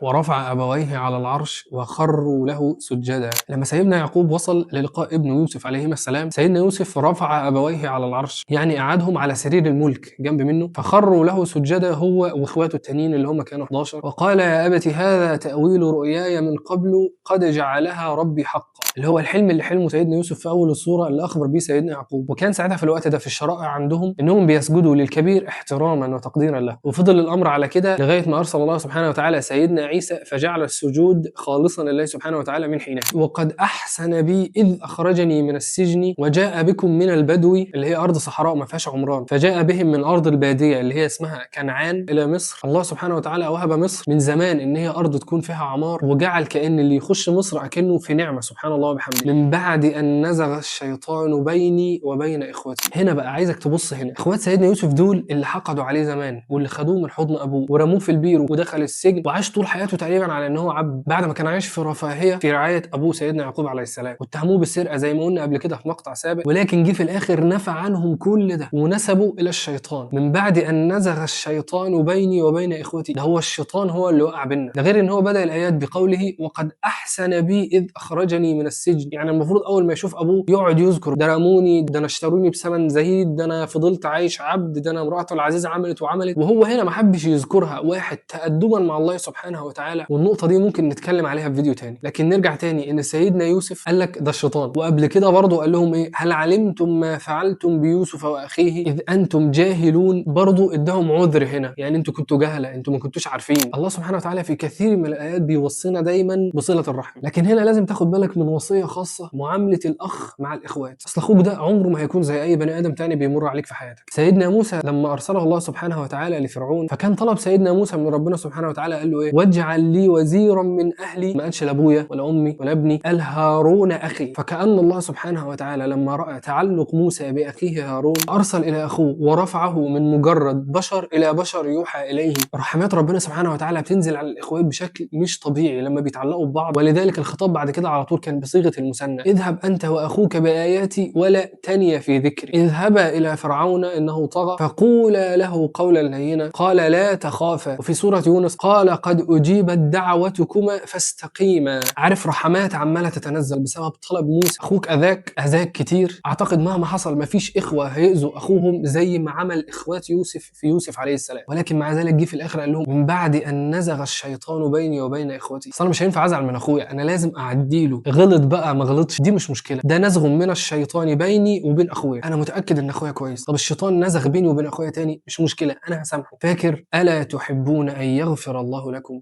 ورفع أبويه على العرش وخروا له سجدا. لما سيدنا يعقوب وصل للقاء ابنه يوسف عليهما السلام، سيدنا يوسف رفع أبويه على العرش، يعني قعدهم على سرير الملك جنب منه، فخروا له سجدا هو واخواته التانيين اللي هم كانوا 11. وقال يا أبت هذا تأويل رؤياي من قبل قد جعلها ربي حقا، اللي هو الحلم اللي حلمه سيدنا يوسف في أول الصورة اللي أخبر بيه سيدنا يعقوب. وكان ساعتها في الوقت ده في الشرائع عندهم إنهم بيسجدوا للكبير احتراما وتقديرا له، وفضل الأمر على كده لغاية ما أرسل الله سبحانه وتعالى سيدنا عيسى فجعل السجود خالصا لله سبحانه وتعالى من حينه. وقد أحسن بي إذ أخرجني من السجن وجاء بكم من البدو، اللي هي أرض صحراء ما فيهاش عمران، فجاء بهم من أرض البادية اللي هي اسمها كنعان إلى مصر. الله سبحانه وتعالى وهب مصر من زمان إن هي أرض تكون فيها عمار، وجعل كأن اللي يخش مصر أكنه في نعمة، سبحان الله وبحمده. من بعد أن نزغ الشيطان بيني وبين إخوتي. هنا بقى عايزك تبص هنا، إخوات سيدنا يوسف دول اللي حقدوا عليه زمان واللي خدوه من حضن أبوه ورموه في البير ودخل السجن وعاش طول حياته تقريبا على ان هو عبد، بعد ما كان عايش في رفاهية في رعاية ابوه سيدنا يعقوب عليه السلام، واتهموه بالسرقة زي ما قلنا قبل كده في مقطع سابق، ولكن جه في الاخر نفى عنهم كل ده ونسبوا الى الشيطان. من بعد ان نزغ الشيطان بيني وبين اخوتي، ده هو الشيطان هو اللي وقع بينا. ده غير ان هو بدا الايات بقوله وقد احسن بي اذ اخرجني من السجن، يعني المفروض اول ما يشوف ابوه يقعد يذكر ده رموني، ده انا اشتروني بثمن زهيد، ده انا فضلت عايش عبد، ده انا امراته العزيزة عملت وعملت، وهو هنا ما حبش يذكرها. واحد تأدبا مع الله سبحانه وتعالى، والنقطة دي ممكن نتكلم عليها في فيديو تاني. لكن نرجع تاني ان سيدنا يوسف قال لك ده الشيطان، وقبل كده برضه قال لهم ايه؟ هل علمتم ما فعلتم بيوسف واخيه اذ انتم جاهلون. برضه اداهم عذر هنا، يعني انتوا كنتوا جهلة، انتوا ما كنتوش عارفين. الله سبحانه وتعالى في كثير من الايات بيوصينا دايما بصلة الرحم، لكن هنا لازم تاخد بالك من وصية خاصة، معاملة الاخ مع الاخوات. اصل اخوك ده عمره ما هيكون زي اي بني ادم تاني بيمر عليك في حياتك. سيدنا موسى لما ارسله الله سبحانه وتعالى لفرعون، فكان طلب سيدنا موسى من ربنا سبحانه وتعالى قال له ايه؟ واجعل لي وزيرا من اهلي. ما قالش لا ابويا ولا امي ولا ابني، قال هارون اخي. فكأن الله سبحانه وتعالى لما راى تعلق موسى باخيه هارون ارسل الى اخوه ورفعه من مجرد بشر الى بشر يوحى اليه. رحمات ربنا سبحانه وتعالى بتنزل على الاخوات بشكل مش طبيعي لما بيتعلقوا ببعض، ولذلك الخطاب بعد كده على طول كان بصيغة المثنى: اذهب انت واخوك باياتي ولا تنيا في ذكري، اذهبا الى فرعون انه طغى فقولا له قولا لينا قال لا تخافا. وفي سورة يونس قال قد اجيبت دعوتكما فاستقيما. عارف رحمات عماله تتنزل بسبب طلب موسى. اخوك اذاك اذاك كتير، اعتقد مهما حصل مفيش اخوه هيؤذوا اخوهم زي ما عمل اخوات يوسف في يوسف عليه السلام، ولكن مع ذلك جه في الاخر قال لهم من بعد ان نزغ الشيطان بيني وبين اخوتي. اصل انا مش هينفع ازعل من اخويا، انا لازم اعديله، غلط بقى ما غلطش دي مش مشكلة، ده نزغ من الشيطان بيني وبين اخويا، انا متاكد ان اخويا كويس. طب الشيطان نزغ بيني وبين اخويا تاني، مش مشكلة، انا هسامحه. فاكر الا تحبون ان يغفر الله لكم؟